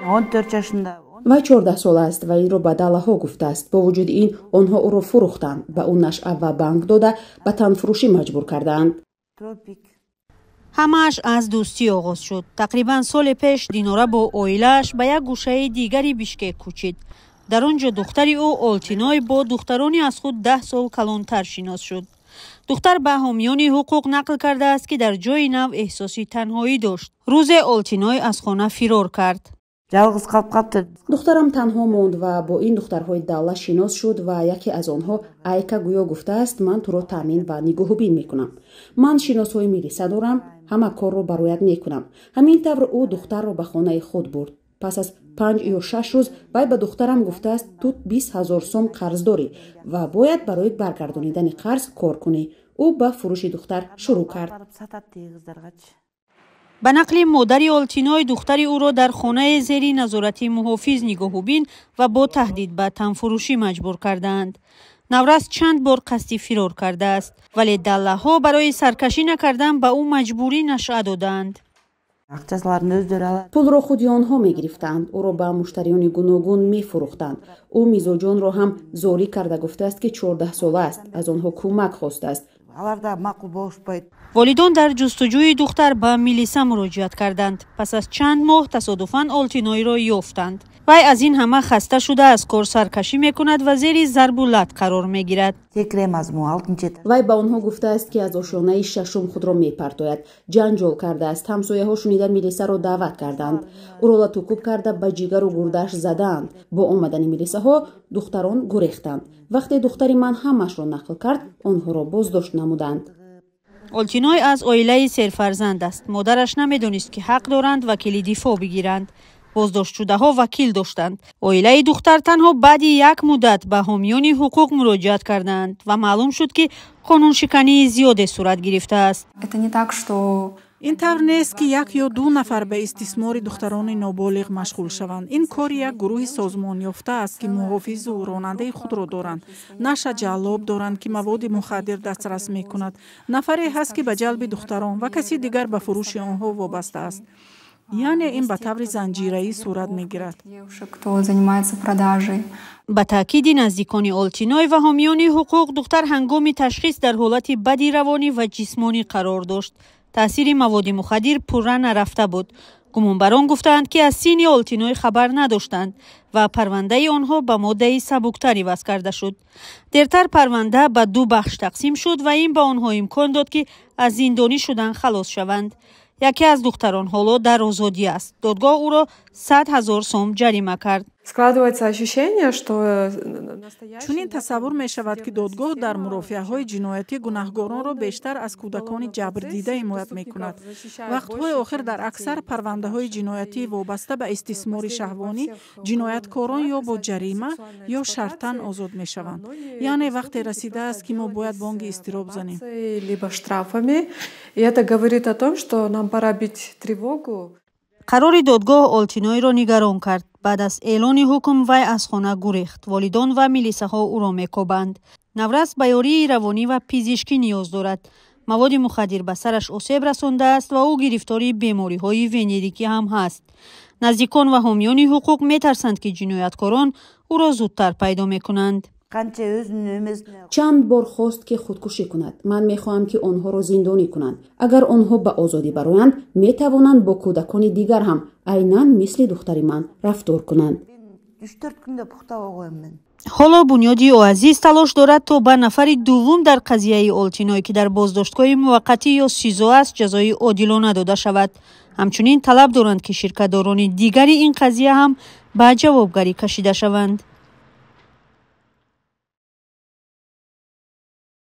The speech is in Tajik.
14 жашында. Вай 14 сола аст ва инро ба даллаҳо гуфтааст. Бо вуҷуди ин, онҳо ӯро фурӯхтанд, ба ӯ нашъа ва банг дода, ба танфурӯшӣ маҷбур кардаанд. Тропик. Ҳамааш аз дӯстӣ оғоз шуд. Тақрибан соли пеш Динора бо оилааш ба як гӯшаи дигари Бишкек кӯчид. Дар он ҷо духтари ӯ Олтиной бо духтарони аз худ 10 сол калонтар шинос шуд. Духтар ба ҳомиёни ҳуқуқ нақл кардааст, ки дар ҷои нав эҳсоси танҳоӣ дошт. Рӯзе Олтиной аз хона фирор кард. Жалгыз калып калыптыр. Духтарам танҳо монд ва бо ин духтарҳои далла шинос шуд ва яке аз онҳо, Айка, гӯё гуфтааст: «Ман туро таъмин ва нигоҳубин мекунам, ман шиносҳои милиса дорам, ҳама корро бароят мекунам». Ҳамин тавр ӯ духтарро ба хонаи худ бурд. Пас аз 5 ё 6 рӯз вай ба духтарам гуфтааст: «Ту 20 000 сом қарз дорӣ ва бояд барои баргардонидани қарз кор кунӣ». Ӯ ба фурӯши духтар шурӯъ кард. Барып сатат тиги кыздаргачы. Ба нақли модари Олтиной, духтари ӯро дар хонаи зери назорати муҳофиз нигоҳубин ва бо таҳдид ба танфурӯшӣ маҷбур кардаанд. Наврас чанд бор қасди фирор кардааст, вале даллаҳо барои саркашӣ накардан ба ӯ маҷбурӣ нашъа додаанд. Акчаларын өздөрү алат. Пулро худи онҳо мегирифтанд, ӯро ба муштариёни гуногун мефурӯхтанд. Ӯ мизоҷонро ҳам зорӣ карда гуфтааст, ки 14 сола аст, аз онҳо кӯмак хостааст. Алар да макул болушпайт. Волидон дар ҷустуҷӯи духтар ба милиса муроҷиат карданд. Пас аз чанд моҳ тасодуфан Олтиноиро ёфтанд. Вай аз ин ҳама хаста шуда, аз кор саркашӣ мекунад ва зери зарбу лат қарор мегирад. Секирем азыр, могу алтынчы этаж. Вай ба онҳо гуфтааст, ки аз ошёнаи шашум худро мепартояд. Ҷанҷол кардааст. Ҳамсояҳо шунида, милисаро даъват карданд. Ӯро латукӯб карда, ба ҷигару гурдааш задаанд. Бо омадани милисаҳо духтарон гурехтанд. Вақте духтари ман ҳамаашро нақл кард, онҳоро боздошт намуданд. Олтиной аз оилаи серфарзанд аст. Модараш намедонист, ки ҳақ доранд вакили дифоъ бигиранд. Боздоштшудаҳо вакил доштанд. Оилаи духтар танҳо баъди як муддат ба ҳомиёни ҳуқуқ муроҷиат карданд ва маълум шуд, ки қонуншикании зиёде сурат гирифтааст. Это не так, что Ин тавр нест, ки як ё ду нафар ба истисмори духтарони ноболиғ машғул шаванд. Ин кори як гурӯҳи созмонёфта аст, ки муҳофизу ронандаи худро доранд, наша ҷаллоб доранд, ки маводи мухаддир дастрас мекунад, нафаре ҳаст, ки ба ҷалби духтарон ва каси дигар ба фурӯши онҳо вобаста аст. Яъне ин ба таври занҷираӣ сурат мегирад. Девушек, кто занимается продажей. Ба таъкиди наздикони Олтиной ва ҳомиёни ҳуқуқ, духтар ҳангоми ташхис дар ҳолати бади равонӣ ва ҷисмонӣ қарор дошт. Таъсири маводи мухаддир пурра нарафта буд. Гумонбарон гуфтаанд, ки аз синни Олтиной хабар надоштанд ва парвандаи онҳо ба моддаи сабуктар иваз карда шуд. Дертар парванда ба ду бахш тақсим шуд ва ин ба онҳо имкон дод, ки аз зиндонӣ шудан халос шаванд. Яке аз духтарон ҳоло дар озодӣ аст. Додгоҳ ӯро 100 000 сом ҷарима кард. Складывается ощущение, что Чунин тасаввур мешавад, ки додгоҳ дар мурофиаҳои ҷиноятӣ гунаҳгоронро бештар аз кӯдакони ҷабрдида ҳимоят мекунад. Вақтҳои охир дар аксар парвандаҳои ҷиноятӣ, вобаста ба истисмори шаҳвонӣ, ҷинояткорон ё бо ҷарима, ё шартан озод мешаванд. Яъне вақте расидааст, ки мо бояд бонги изтироб занем. Либо штрафами. И это говорит о том, что нам пора бить тревогу. Қарори додгоҳ Олтиноиро нигарон кард. Баъд аз эълони ҳукм вай аз хона гурехт. Волидон ва милисаҳо ӯро мекобанд. Наврас ба ёрии равонӣ ва пизишкӣ ниёз дорад. Маводи мухаддир ба сараш осеб расондааст ва ӯ гирифтори бемориҳои венерикӣ ҳам ҳаст. Наздикон ва ҳомиёни ҳуқуқ метарсанд, ки ҷинояткорон ӯро зудтар пайдо мекунанд. Канча өзүнүн өмесине Чанд бор хост, ки худкушӣ кунад. Ман мехоҳам, ки онҳоро зиндонӣ кунанд. Агар онҳо ба озодӣ бароянд, метавонанд бо кӯдакони дигар ҳам айнан мисли духтари ман рафтор кунанд. 3-4 күндө уктабай коем мен. Ҳоло бунёди Оазиз талош дорад, то ба нафари дуввум дар қазияи Олтиной, ки дар боздоштгоҳи муваққатӣ ё СИЗО аст, ҷазои одилона дода шавад. Ҳамчунин талаб доранд, ки ширкатдорони дигари ин қазия ҳам ба ҷавобгарӣ кашида шаванд.